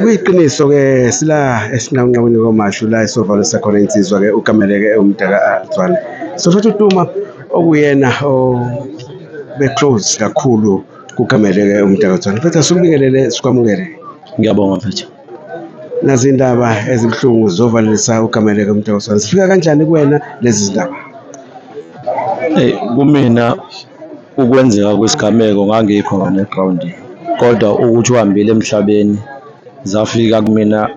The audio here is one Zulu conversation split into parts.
Kuyiqiniso-ke sila esinqawunqawini KwaMashu la esovalelisa khona insizwa-ke uGameleke uMdaka Zwane. Sothatha uTuma okuyena obe-close kakhulu kuGameleke uMdaka Zwane. Mfethu asikubingelele sikwamukele. Ngiyabonga, mfethu. Nazi iy'ndaba ezibuhlungu zovalelisa uGameleke uMdaka Zwane. Zifika kanjani kuwena lezi zindaba? Eyi, kumina ukwenzeka kwesigameko ngangikhona egrawundini kodwa ukuthi uhambile emhlabeni zafika kumina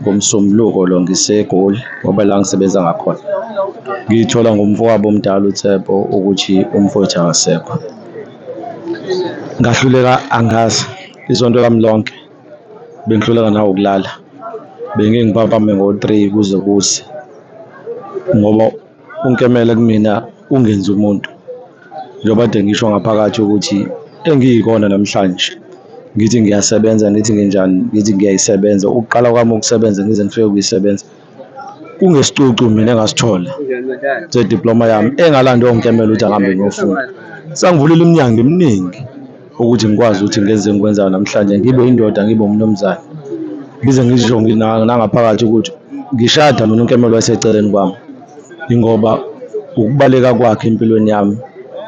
ngoMsombuluko lo ngiseGoli ngoba ila ngisebenza ngakhona. Ngithola ngomfowabo omdala uTshepo ukuthi umfowethu akasekho. Ngahluleka angazi, isonto lami lonke bengihluleka nawukulala, bengike ngiphaphame ngo-three kuze kuse ngoba uNkemela kumina ungenze umuntu, njengoba kade ngisho ngaphakathi ukuthi engiyikona namhlanje, ngithi ngiyasebenza, ngithi nginjani, ngithi ngiyayisebenza, ukuqala kwami ukusebenza ngize ngifike ukuyisebenza, kungesicucu mina engasithola se-diploma yami engalandwa uNkemela ukuthi angihambe ngiyofunda. Sangivulela iminyango eminingi ukuthi ngikwazi ukuthi ngenze engikwenzayo namhlanje, ngibe yindoda, ngibe umnumzane. Ngize ngisho nangaphakathi ukuthi ngishada mina uNkemela wayeseceleni kwami, yingoba ukubaleka kwakhe empilweni yami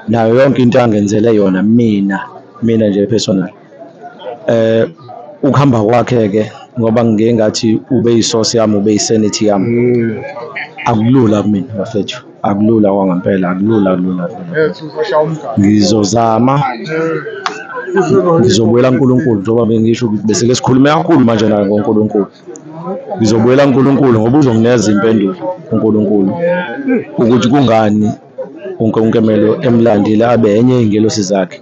nayo yonke into angenzele yona mina, mina nje personal. Ukuhamba kwakhe-ke ngoba ngike ngathi ubeyi-source yami, ubeyi-sanity yami, akulula kumina bafethu, akulula okwangempela, akulula, akulula, akulula. Ngizozama, ngizobuyela kuNkulunkulu njengoba bengisho ukuthi bese sikhulume kakhulu manje naye ngoNkulunkulu. Ngizobuyela kuNkulunkulu ngoba uzonginikeza impendulo uNkulunkulu ukuthi kungani uNkemelo emlandile abe enye yey'ngelosi zakhe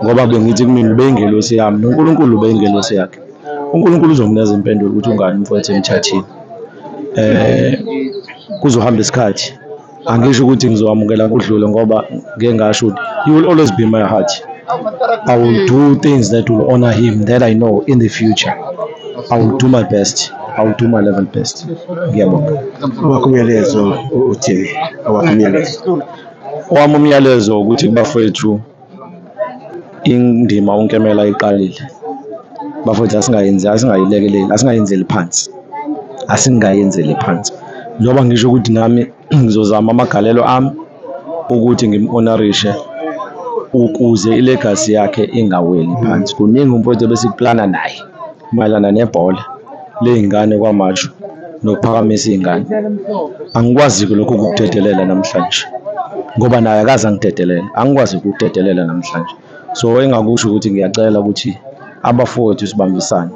ngoba bengithi kumina ubeyingelosi yami noNkulunkulu ubeyingelosi yakhe. uNkulunkulu uzonginikeza impendulo ukuthi ungani umfowethu emthathile. Kuzohamba isikhathi, angisho ukuthi ngizokwamukela kudlule ngoba ngike ngasho ukuthi he will always be my heart. I will do things that will honor him that I know in the future. I will do my best. I will do my level best. Ngiyabonga. Owakho umyalezo uthini? Owakho umyalezo. Owami umyalezo ukuthi kubafowethu indima uNkemela ayiqalile, bafowethu asingayenzi, asingayilekeleli, asingayenzeli phansi, asingayenzeli phansi. Njengoba ngisho ukuthi nami ngizozama amagalelo ami ukuthi ngim-honour-ishe ukuze i-legacy yakhe ingaweli phansi. Kuningi umfowethu ebesikuplana naye mayelana nebhola ley'ngane KwaMashu nokuphakamisa iy'ngane. Angikwazi-ke lokho ukukudedelela namhlanje ngoba naye akaze angidedelele, angikwazi ukukudedelela namhlanje. So engingakusho ukuthi ngiyacela ukuthi abafowethu sibambisane,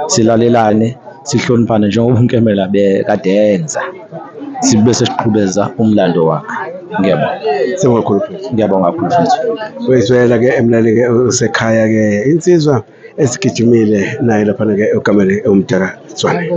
silalelane, sihloniphane njengoba uNkemela bekade enza, sibe sesiqhubeza umlando wakhe. Ngiyabonga. Sibonga kakhulu mfethu. Ngiyabonga kakhulu mfethu. Uyizwela-ke emlaleli-ke usekhaya-ke insizwa esigijimile naye laphana-ke uGamele uMdaka Zwane.